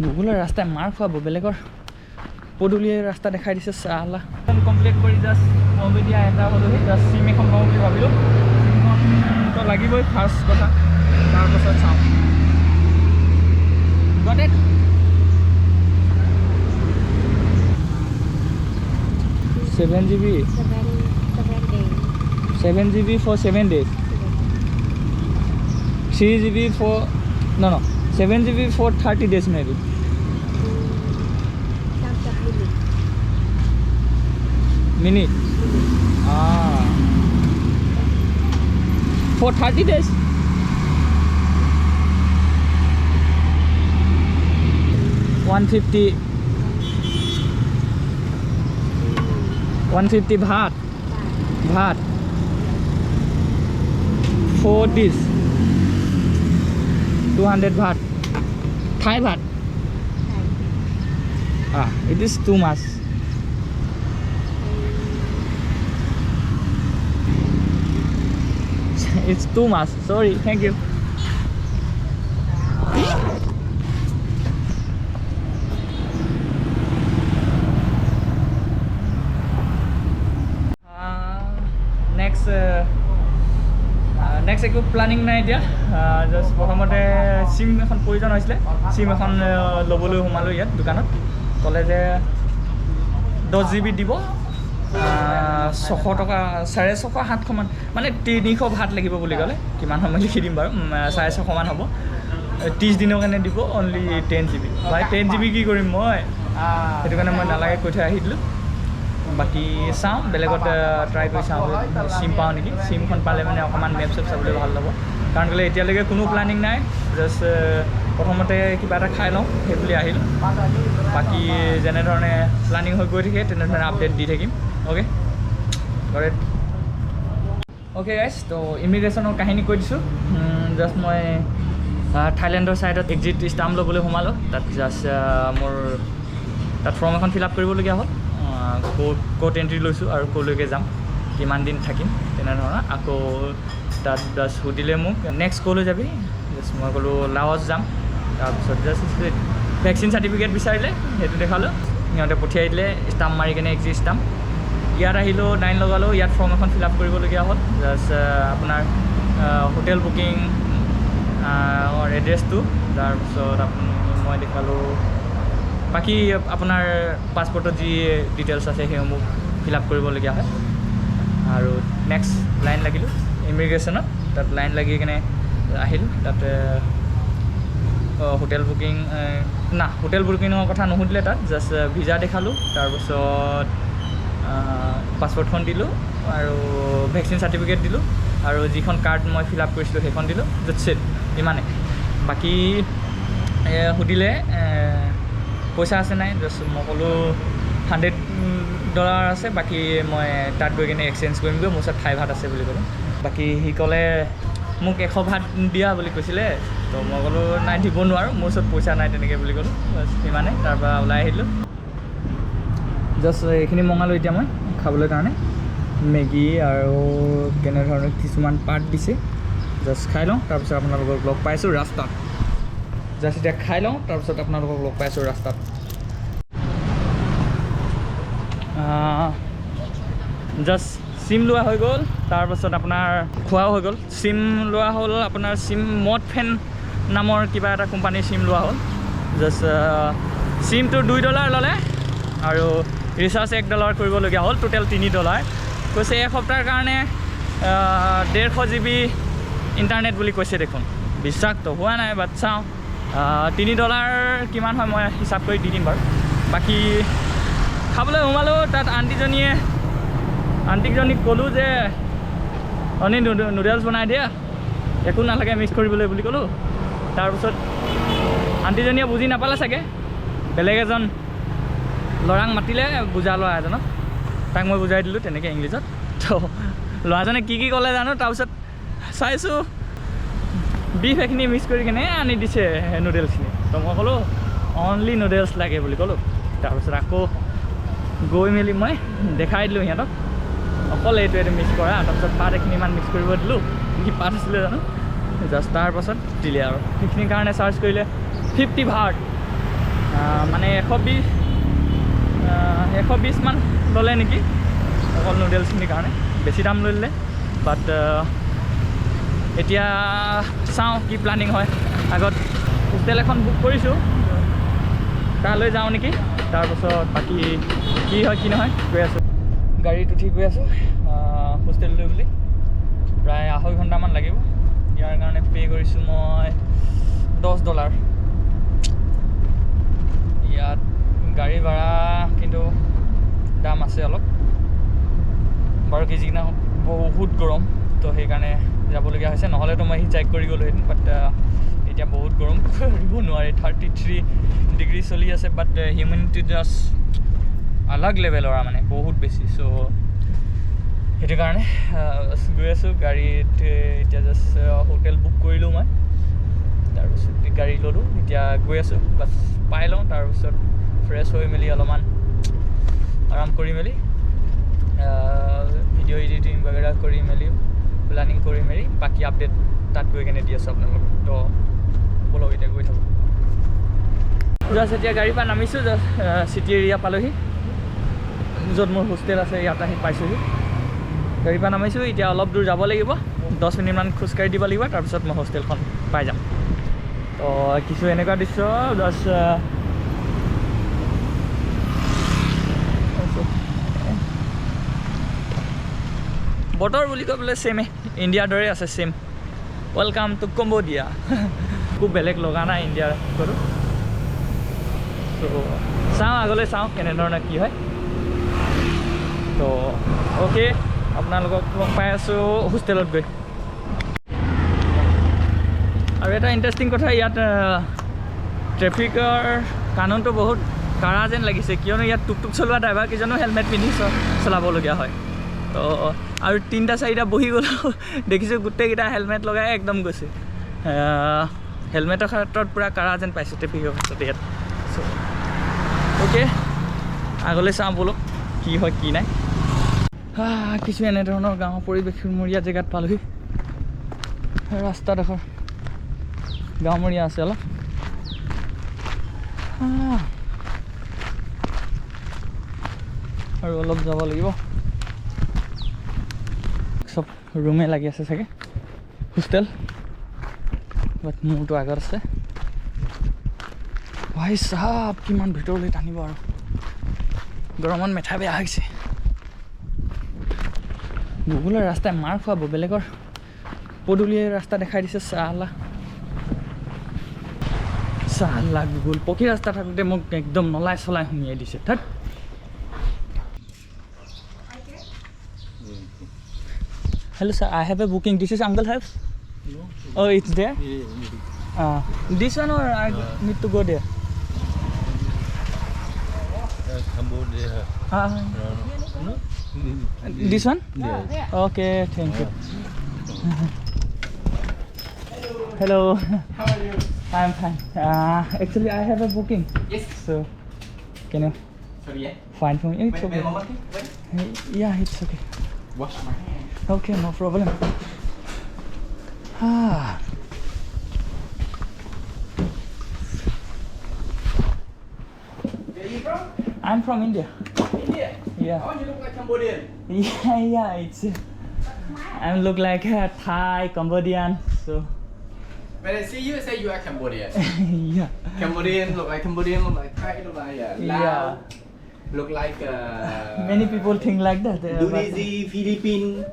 গুগলৰ ৰাস্তাই মাৰ খুৱাব, বেলেগৰ পদূলিয়ে ৰাস্তা দেখাই দিছে চালা। কমপ্লিট কৰি জাষ্ট মই এতিয়া এটা হ'লোহি, জাষ্ট চিম এখন লওঁ বুলি ভাবিলোঁ। চিমখনতো লাগিবই ফাৰ্ষ্ট কথা, তাৰপাছত চাওঁ। Got it? 7 GB? 7 days. 7 GB for 7 days. 3 GB for, no no, 7 GB for 30 days maybe. Minute. Minute. Ah. For 30 days? 150, 150 baht. Baht. For this. 200 baht. Thai baht. Ah, it is too much. It's too much. Sorry. Thank you. Next next একো planning নাই এতিয়া। Just প্ৰথমতে SIM এখন প্ৰয়োজন হৈছিলে, SIM এখন ল'বলৈ সোমালোঁ ইয়াত দোকানত। ক'লে যে 10 জি বি দিব, 600 টকা, 650, 700মান, মানে 300 ভাত লাগিব বুলি ক'লে। কিমান সময় লিখি দিম বাৰু, 650মান হ'ব। 30 দিনৰ কাৰণে দিব, অনলি 10 জি বি। ভাই 10 জি বি কি কৰিম মই, সেইটো কাৰণে মই নালাগে কৈ থৈ আহি দিলোঁ। বাকী চাওঁ বেলেগত ট্ৰাই কৰি চাওঁ চিম পাওঁ নেকি। চিমখন পালে মানে অকণমান মেপ চেপ চাবলৈ ভাল হ'ব, কাৰণ কেলৈ এতিয়ালৈকে কোনো প্লানিং নাই। জাষ্ট প্ৰথমতে কিবা এটা খাই লওঁ সেই বুলি আহিলোঁ। বাকী যেনেধৰণে প্লানিং হৈ গৈ থাকে তেনেধৰণে আপডেট দি থাকিম। অ'কে, অ'কে গাইজ, ত' ইমিগ্ৰেশ্যনৰ কাহিনী কৈ দিছোঁ। জাষ্ট মই থাইলেণ্ডৰ ছাইডত এক্সিট ষ্টাম্প ল'বলৈ সোমালোঁ। তাত জাষ্ট মোৰ তাত ফৰ্ম এখন ফিল আপ কৰিবলগীয়া হ'ল, ক'ত এণ্ট্ৰি লৈছোঁ আৰু ক'লৈকে যাম, কিমান দিন থাকিম, তেনেধৰণৰ। আকৌ তাত জাষ্ট সুধিলে মোক নেক্সট ক'লৈ যাবি, জাষ্ট মই ক'লোঁ লাওচ যাম। তাৰপিছত জাষ্ট ভেকচিন চাৰ্টিফিকেট বিচাৰিলে, সেইটো দেখালোঁ, সিহঁতে পঠিয়াই দিলে ষ্টাম্প মাৰি কেনে এক্সিট ষ্টাম্প। ইয়াত আহিলোঁ, লাইন লগালোঁ, ইয়াত ফৰ্ম এখন ফিল আপ কৰিবলগীয়া হ'ল। জাষ্ট আপোনাৰ হোটেল বুকিং এড্ৰেছটো, তাৰপিছত আপুনি মই দেখালোঁ বাকী আপোনাৰ পাছপৰ্টত যি ডিটেইলছ আছে সেইসমূহ ফিল আপ কৰিবলগীয়া হয়। আৰু নেক্সট লাইন লাগিলোঁ ইমিগ্ৰেশ্যনত, তাত লাইন লাগি কেনে আহিলোঁ। তাতে হোটেল বুকিং না, হোটেল বুকিঙৰ কথা নুসুধিলে, তাত জাষ্ট ভিজা দেখালোঁ, তাৰপিছত পাছপৰ্টখন দিলোঁ আৰু ভেকচিন চাৰ্টিফিকেট দিলোঁ আৰু যিখন কাৰ্ড মই ফিল আপ কৰিছিলোঁ সেইখন দিলোঁ। That's it, ইমানে। বাকী সুধিলে পইচা আছে নাই, জাষ্ট মই ক'লোঁ $100 আছে, বাকী মই তাত গৈ কিনে এক্সচেঞ্জ কৰিমগৈ, মোৰ ওচৰত থাই ভাত আছে বুলি ক'লোঁ। বাকী সি ক'লে মোক 100 ভাত দিয়া বুলি কৈছিলে, তো মই ক'লোঁ নাই দিব নোৱাৰোঁ, মোৰ ওচৰত পইচা নাই তেনেকৈ বুলি ক'লোঁ। বাছ সিমানে, তাৰপৰা ওলাই আহিলোঁ। জাষ্ট এইখিনি মঙালোঁ এতিয়া মই খাবলৈ কাৰণে, মেগী আৰু কেনেধৰণৰ কিছুমান পাত দিছে, জাষ্ট খাই লওঁ, তাৰপিছত আপোনালোকক লগ পাইছোঁ ৰাস্তাত। জাষ্ট এতিয়া খাই লওঁ, তাৰপিছত আপোনালোকক লগ পাইছোঁ ৰাস্তাত। জাষ্ট চিম লোৱা হৈ গ'ল, তাৰপাছত আপোনাৰ খোৱাও হৈ গ'ল। চিম লোৱা হ'ল আপোনাৰ চিম মড ফেন নামৰ কিবা এটা কোম্পানীৰ চিম লোৱা হ'ল। জাষ্ট চিমটো $2 ল'লে আৰু ৰিচাৰ্জ $1 কৰিবলগীয়া হ'ল, টোটেল $3। কৈছে এসপ্তাহৰ কাৰণে 150 জি বি ইণ্টাৰনেট বুলি কৈছে দেখোন, বিশ্বাসটো হোৱা নাই, বাট চাওঁ। $3 কিমান হয় মই হিচাপ কৰি দি দিম বাৰু। বাকী খাবলৈ সোমালোঁ, তাত আণ্টিজনীক ক'লোঁ যে অনি নুডলছ বনাই দিয়া, একো নালাগে মিক্স কৰিবলৈ বুলি ক'লোঁ। তাৰপিছত আণ্টিজনীয়ে বুজি নাপালে চাগে, বেলেগ এজন ল'ৰাক মাতিলে, বুজা ল'ৰা এজনক, তাক মই বুজাই দিলোঁ তেনেকৈ ইংলিছত। তো ল'ৰাজনে কি কি ক'লে জানো, তাৰপিছত চাইছোঁ বিফ এইখিনি মিক্স কৰি কেনে আনি দিছে নুডলছখিনি। তো মই ক'লোঁ অনলি নুডলছ লাগে বুলি ক'লোঁ। তাৰপিছত আকৌ গৈ মেলি মই দেখাই দিলোঁ সিহঁতক, অকল এইটো এইটো মিক্স কৰা। তাৰপিছত পাত এইখিনিমান মিক্স কৰিব দিলোঁ, কি পাত আছিলে জানো, জাষ্ট তাৰপাছত দিলে আৰু সেইখিনিৰ কাৰণে চাৰ্জ কৰিলে 50 ভাট। মানে 120 মান ল'লে নেকি অকল নুডলছখিনিৰ কাৰণে। বেছি দাম লৈ ল'লে। বাট এতিয়া চাওঁ কি প্লানিং হয়। আগত হোটেল এখন বুক কৰিছোঁ, তালৈ যাওঁ নেকি, তাৰপাছত বাকী কি হয় কি নহয় গৈ আছোঁ। গাড়ীত উঠি গৈ আছোঁ হোষ্টেললৈ বুলি। প্ৰায় 2.5 ঘণ্টামান লাগিব। ইয়াৰ কাৰণে পে' কৰিছোঁ মই 10 ডলাৰ। ইয়াত গাড়ী ভাড়া কিন্তু দাম আছে অলপ বাৰু। কি যি নহওক, বহুত গৰম, তো সেইকাৰণে যাবলগীয়া হৈছে। নহ'লেতো মই হিটচাইক কৰি গ'লোহেঁতেন। বাট এতিয়া বহুত গৰম, কৰিব নোৱাৰি। 33 ডিগ্ৰী চলি আছে, বাট হিউমিডিটি জাষ্ট আলাগ লেভেলৰ, মানে বহুত বেছি। চ' সেইটো কাৰণে গৈ আছোঁ গাড়ীত। এতিয়া জাষ্ট হোটেল বুক কৰিলোঁ মই, তাৰপিছত গাড়ী ল'লোঁ, এতিয়া গৈ আছোঁ। বাছ পাই লওঁ, তাৰপিছত ফ্ৰেছ হৈ মেলি অলপমান আৰাম কৰি মেলি, ভিডিঅ' এডিটিং বাগেৰা কৰি মেলি, প্লানিং কৰি মেলি বাকী আপডেট তাত গৈ কেনে দি আছোঁ আপোনালোকক। তো ব'লক, এতিয়া গৈ থাকোঁ। জাষ্ট এতিয়া গাড়ীৰ পৰা নামিছোঁ, জাষ্ট চিটি এৰিয়া পালোহি, য'ত মোৰ হোষ্টেল আছে, ইয়াত আহি পাইছোঁহি। গাড়ীৰ পৰা নামিছোঁ, এতিয়া অলপ দূৰ যাব লাগিব, 10 মিনিটমান খোজকাঢ়ি দিব লাগিব, তাৰপিছত মই হোষ্টেলখন পাই যাম। তো কিছু এনেকুৱা দৃশ্য জাষ্ট। বতৰ বুলি ক'বলৈ ছেমে, ইণ্ডিয়াৰ দৰে আছে, ছেম। Welcome to Cambodia. একো বেলেগ লগা নাই ইণ্ডিয়াৰ ক'তো। ত' চাওঁ, আগলৈ চাওঁ কেনেধৰণে কি হয়। তো অ'কে, আপোনালোকক লগ পাই আছোঁ হোষ্টেলত গৈ। আৰু এটা ইণ্টাৰেষ্টিং কথা, ইয়াত ট্ৰেফিকৰ কানুনটো বহুত কাৰা যেন লাগিছে, কিয়নো ইয়াত টুক টুক চলোৱা ড্ৰাইভাৰ কেইজনো হেলমেট পিন্ধি চলাবলগীয়া হয়। তো আৰু তিনিটা চাৰিটা বহি গ'লেও দেখিছোঁ গোটেইকেইটা হেলমেট লগাই একদম গৈছে। হেলমেটৰ ক্ষেত্ৰত পূৰা কাৰা যেন পাইছোঁ ট্ৰেফিকৰ ক্ষেত্ৰত ইয়াত। চ' অ'কে, আগলৈ চাওঁ ব'লক কি হয় কি নাই। কিছু এনেধৰণৰ গাঁৱৰ পৰিৱেশমূৰীয়া জেগাত পালোহি। ৰাস্তাডোখৰ গাঁৱমূৰীয়া আছে অলপ। আৰু অলপ যাব লাগিব। চব ৰুমে লাগি আছে চাগে হোষ্টেল, বাট মোৰটো আগত আছে। ভাই চাহাব, কিমান ভিতৰলৈ টানিব আৰু! গৰমত মেথা বেয়া হৈছে। গুগলৰ ৰাস্তাই মাৰ খুৱাব, বেলেগৰ পদূলিয়ে ৰাস্তা দেখাই দিছে। চালা চালা গুগল, পকী ৰাস্তা থাকোঁতে মোক একদম নলাই চলাই সুমিয়াই দিছে। থাক। Hello sir, I have a booking. This is uncle house? Oh, it's there? This one or I need to go there? Cambodia. No? This one? Yes. Okay, thank you. Hello. How are you? I'm fine. Actually, I have a booking. Yes. So, can you Sorry, yeah. find for me? It's Wait, okay. wait, moment, wait. Yeah, it's okay. Wash my hand. Okay, no problem. Ah. Where are you from? I'm from India. India. Yeah. Oh, you look like Cambodian. Yeah. It's. I look like a Thai, Cambodian. So When I see you, I say you are Cambodian. Yeah. Cambodian, look like Cambodian, look like Thai, look like Lao, look like Many people think like that. Indonesia, Philippines.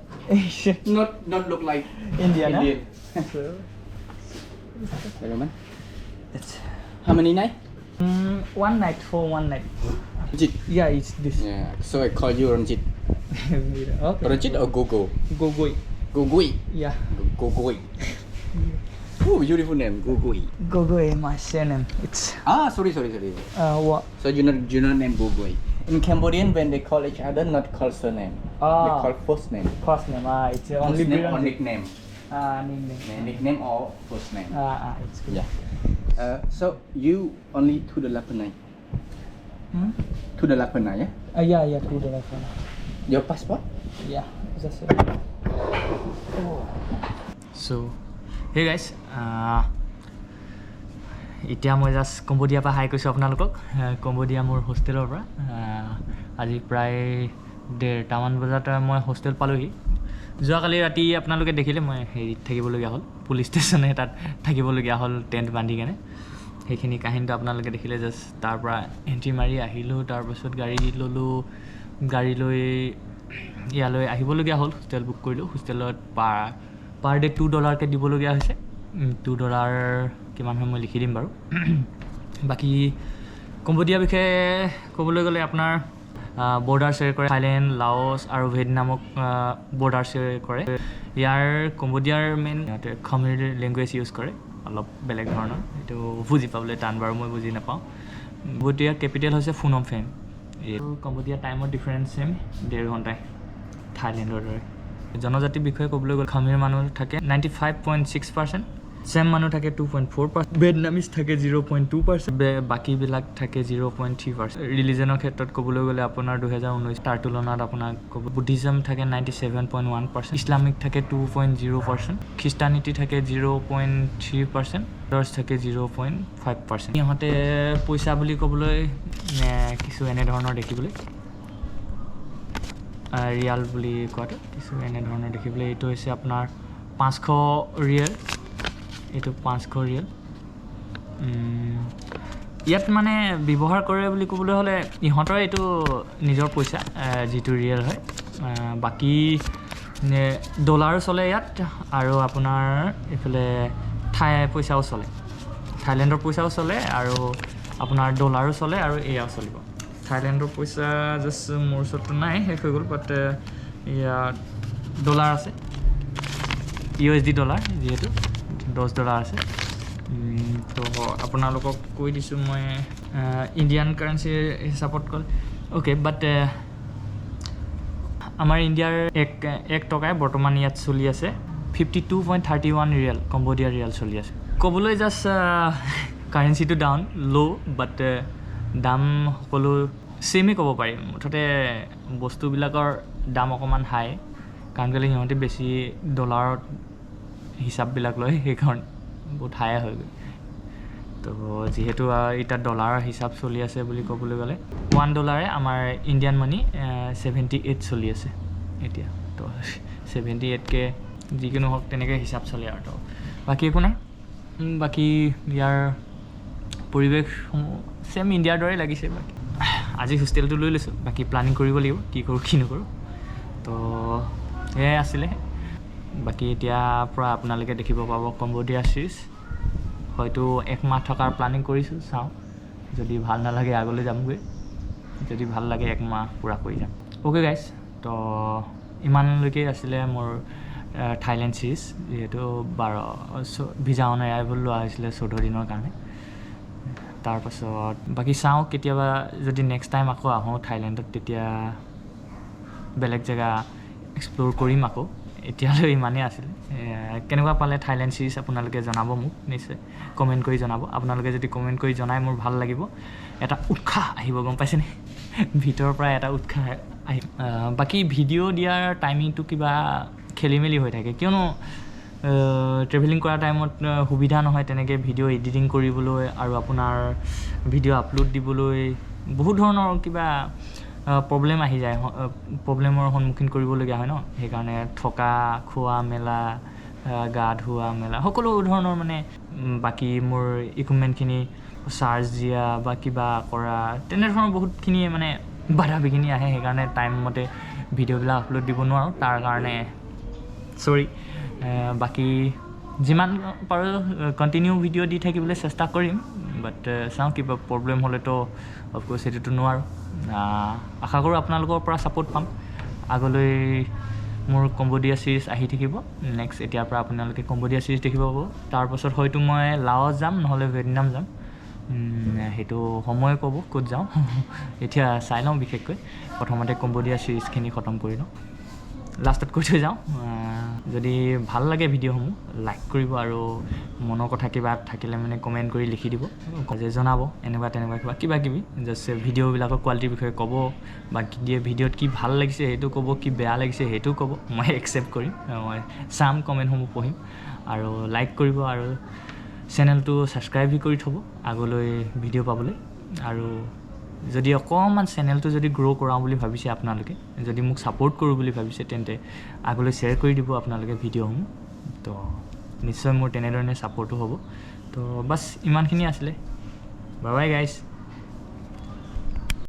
But Not look like Indian, huh? Indian. So Wait a moment. It's How many night? One night, for one night. Ranjit. Yeah, it's this. Yeah. So I call you Ranjit. Okay. Ranjit or Gogo? Gogoi. Gogoi. Yeah. Gogoi. Oh, beautiful name, Gogoi. Gogoi, my surname. It's Ah, sorry, sorry, sorry. What? So you not name Gogoi. In Cambodian, when they call each other, not call surname. Ah. They call first name. First name. Ah, it's only First name or Biranjit. Nickname. Ah, nickname. Nickname or first name. Ah, it's good. Yeah. So you only $2 per night. Hmm? $2 per night, yeah? Yeah, $2 per night. Your passport? Yeah, just it. Oh. So, hey guys, এতিয়া মই just কম্বোডিয়াৰ পৰা হাই কৈছোঁ আপোনালোকক। Cambodia মোৰ হোষ্টেলৰ পৰা। আজি প্ৰায় 1:30মান বজাত মই হোষ্টেল পালোহি। যোৱাকালি ৰাতি আপোনালোকে দেখিলে, মই হেৰিত থাকিবলগীয়া হ'ল, পুলিচ ষ্টেচনে তাত থাকিবলগীয়া হ'ল টেণ্ট বান্ধি কেনে। সেইখিনি কাহিনীটো আপোনালোকে দেখিলে। জাষ্ট তাৰ পৰা এণ্ট্ৰি মাৰি আহিলোঁ, তাৰপাছত গাড়ী ল'লোঁ, গাড়ী লৈ ইয়ালৈ আহিবলগীয়া হ'ল। হোষ্টেল বুক কৰিলোঁ। হোষ্টেলত পাৰ ডে 2 ডলাৰকৈ দিবলগীয়া হৈছে। 2 ডলাৰ কিমান হয় মই লিখি দিম বাৰু। বাকী কম্বোডিয়াৰ বিষয়ে ক'বলৈ গ'লে আপোনাৰ বৰ্ডাৰ শ্বেয়াৰ কৰে থাইলেণ্ড, লাওছ আৰু ভিয়েটনামক বৰ্ডাৰ শ্বেয়াৰ কৰে। ইয়াৰ কম্বোডিয়াৰ মেইন সিহঁতে খমেৰ লেংগুৱেজ ইউজ কৰে, অলপ বেলেগ ধৰণৰ, সেইটো বুজি পাবলৈ টান বাৰু, মই বুজি নাপাওঁ। কম্বোডিয়াৰ কেপিটেল হৈছে ফোনম ফেন। এইটো কম্বোডিয়া টাইমৰ ডিফাৰেঞ্চ ছেম 1.5 ঘণ্টাই থাইলেণ্ডৰ দৰে। জনজাতিৰ বিষয়ে ক'বলৈ গ'লে খমেৰ মানুহ থাকে 95.6%, চেম মানুহ থাকে 2.4%, ভিয়েটনামিজ থাকে 0.2%, বাকীবিলাক থাকে 0.3%। ৰিলিজনৰ ক্ষেত্ৰত ক'বলৈ গ'লে আপোনাৰ 2019 তাৰ তুলনাত আপোনাক ক'ব বুদ্ধিজম থাকে 97.1%, ইছলামিক থাকে 2.0%, খ্ৰীষ্টানিটি থাকে 0.3%, আদাৰ্ছ থাকে 0.5%। ইহঁতে পইচা বুলি ক'বলৈ কিছু এনেধৰণৰ দেখিবলৈ, ৰিয়াল বুলি কোৱাটো কিছু এনেধৰণৰ দেখিবলৈ। এইটো হৈছে আপোনাৰ 500 ৰিয়েল, এইটো 500 ৰিয়েল। ইয়াত মানে ব্যৱহাৰ কৰে বুলি ক'বলৈ হ'লে ইহঁতৰ এইটো নিজৰ পইচা যিটো ৰিয়েল হয়। বাকী ডলাৰো চলে ইয়াত আৰু আপোনাৰ এইফালে থাই পইচাও চলে, থাইলেণ্ডৰ পইচাও চলে আৰু আপোনাৰ ডলাৰো চলে আৰু এয়াও চলিব। থাইলেণ্ডৰ পইচা জাষ্ট মোৰ ওচৰততো নাই, শেষ হৈ গ'ল, বাট ইয়াত ডলাৰ আছে, ইউএছডি ডলাৰ যিহেতু 10 ডলাৰ আছে। তো আপোনালোকক কৈ দিছোঁ মই ইণ্ডিয়ান কাৰেঞ্চিৰ হিচাপত ক'ল অ'কে, বাট আমাৰ ইণ্ডিয়াৰ এক টকাই বৰ্তমান ইয়াত চলি আছে 52.31 ৰিয়েল, কম্বোডিয়া ৰিয়েল চলি আছে। ক'বলৈ জাষ্ট কাৰেঞ্চিটো ডাউন ল', বাট দাম সকলো ছেইমেই ক'ব পাৰি। মুঠতে বস্তুবিলাকৰ দাম অকণমান হাই, কাৰণ কেলৈ সিহঁতে বেছি ডলাৰত হিচাপবিলাক লয়, সেইকাৰণে বহুত হাই হৈ গ'ল। তো যিহেতু এতিয়া ডলাৰৰ হিচাপ চলি আছে বুলি ক'বলৈ গ'লে 1 ডলাৰে আমাৰ ইণ্ডিয়ান মানি 78 চলি আছে এতিয়া। তো 78কৈ যিকোনো হওক তেনেকৈ হিচাপ চলে আৰু। তো বাকী একো নাই। বাকী ইয়াৰ পৰিৱেশসমূহ ছেম ইণ্ডিয়াৰ দৰেই লাগিছে। বাকী আজি হোষ্টেলটো লৈ লৈছোঁ, বাকী প্লানিং কৰিব লাগিব কি কৰোঁ কি নকৰোঁ। তো সেয়াই আছিলে। বাকী এতিয়াৰ পৰা আপোনালোকে দেখিব পাব কম্বোডিয়া ছিৰিজ। হয়তো এক মাহ থকাৰ প্লানিং কৰিছোঁ, চাওঁ যদি ভাল নালাগে আগলৈ যামগৈ, যদি ভাল লাগে এক মাহ পূৰা কৰি যাম। অ'কে গাইজ, তো ইমানলৈকে আছিলে মোৰ থাইলেণ্ড ছিৰিজ, যিহেতু ভিজা অন এৰাইভেল লোৱা হৈছিলে 14 দিনৰ কাৰণে। তাৰপাছত বাকী চাওঁ কেতিয়াবা যদি নেক্সট টাইম আকৌ আহোঁ থাইলেণ্ডত, তেতিয়া বেলেগ জেগা এক্সপ্ল'ৰ কৰিম আকৌ। এতিয়ালৈ ইমানেই আছিলে। কেনেকুৱা পালে থাইলেণ্ড ছিৰিজ আপোনালোকে জনাব মোক, নিশ্চয় কমেণ্ট কৰি জনাব। আপোনালোকে যদি কমেণ্ট কৰি জনায় মোৰ ভাল লাগিব, এটা উৎসাহ আহিব, গম পাইছেনে? ভিতৰৰ পৰা এটা উৎসাহ আহিব। বাকী ভিডিঅ' দিয়াৰ টাইমিংটো কিবা খেলি মেলি হৈ থাকে, কিয়নো ট্ৰেভেলিং কৰা টাইমত সুবিধা নহয় তেনেকৈ ভিডিঅ' এডিটিং কৰিবলৈ আৰু আপোনাৰ ভিডিঅ' আপলোড দিবলৈ বহুত ধৰণৰ কিবা প্ৰব্লেম আহি যায়, প্ৰব্লেমৰ সন্মুখীন কৰিবলগীয়া হয় ন। সেইকাৰণে থকা খোৱা মেলা, গা ধোৱা মেলা সকলো ধৰণৰ মানে বাকী মোৰ ইকুইপমেণ্টখিনি চাৰ্জ দিয়া বা কিবা কৰা তেনেধৰণৰ বহুতখিনিয়ে মানে বাধা বিঘিনি আহে। সেইকাৰণে টাইম মতে ভিডিঅ'বিলাক আপলোড দিব নোৱাৰোঁ, তাৰ কাৰণে চৰি। বাকী যিমান পাৰোঁ কণ্টিনিউ ভিডিঅ' দি থাকিবলৈ চেষ্টা কৰিম, বাট চাওঁ কিবা প্ৰব্লেম হ'লেতো অফক'ৰ্ছ সেইটোতো নোৱাৰোঁ। আশা কৰোঁ আপোনালোকৰ পৰা ছাপোৰ্ট পাম। আগলৈ মোৰ কম্বোডিয়া ছিৰিজ আহি থাকিব। নেক্সট এতিয়াৰ পৰা আপোনালোকে কম্বোডিয়া ছিৰিজ দেখিব পাব। তাৰপাছত হয়তো মই লাওছ যাম, নহ'লে ভিয়েটনাম যাম। সেইটো সময়ে ক'ব ক'ত যাওঁ। এতিয়া চাই লওঁ, বিশেষকৈ প্ৰথমতে কম্বোডিয়া ছিৰিজখিনি খতম কৰি লওঁ। লাষ্টত কৈ থৈ যাওঁ, যদি ভাল লাগে ভিডিঅ'সমূহ লাইক কৰিব আৰু মনৰ কথা কিবা থাকিলে মানে কমেণ্ট কৰি লিখি দিব যে জনাব এনেকুৱা তেনেকুৱা কিবা কিবা কিবি, জাষ্ট ভিডিঅ'বিলাকৰ কোৱালিটিৰ বিষয়ে ক'ব বা কি দিয়ে ভিডিঅ'ত কি ভাল লাগিছে সেইটো ক'ব, কি বেয়া লাগিছে সেইটোও ক'ব। মই একচেপ্ট কৰিম, মই চাম, কমেণ্টসমূহ পঢ়িম আৰু লাইক কৰিব আৰু চেনেলটো ছাবস্ক্ৰাইব কৰি থ'ব আগলৈ ভিডিঅ' পাবলৈ। আৰু যদি অকণমান চেনেলটো যদি গ্ৰ' কৰাওঁ বুলি ভাবিছে আপোনালোকে, যদি মোক ছাপোৰ্ট কৰোঁ বুলি ভাবিছে, তেন্তে আগলৈ শ্বেয়াৰ কৰি দিব আপোনালোকে ভিডিঅ'সমূহ। তো নিশ্চয় মোৰ তেনেধৰণে ছাপোৰ্টো হ'ব। তো বাছ, ইমানখিনি আছিলে। Bye bye guys.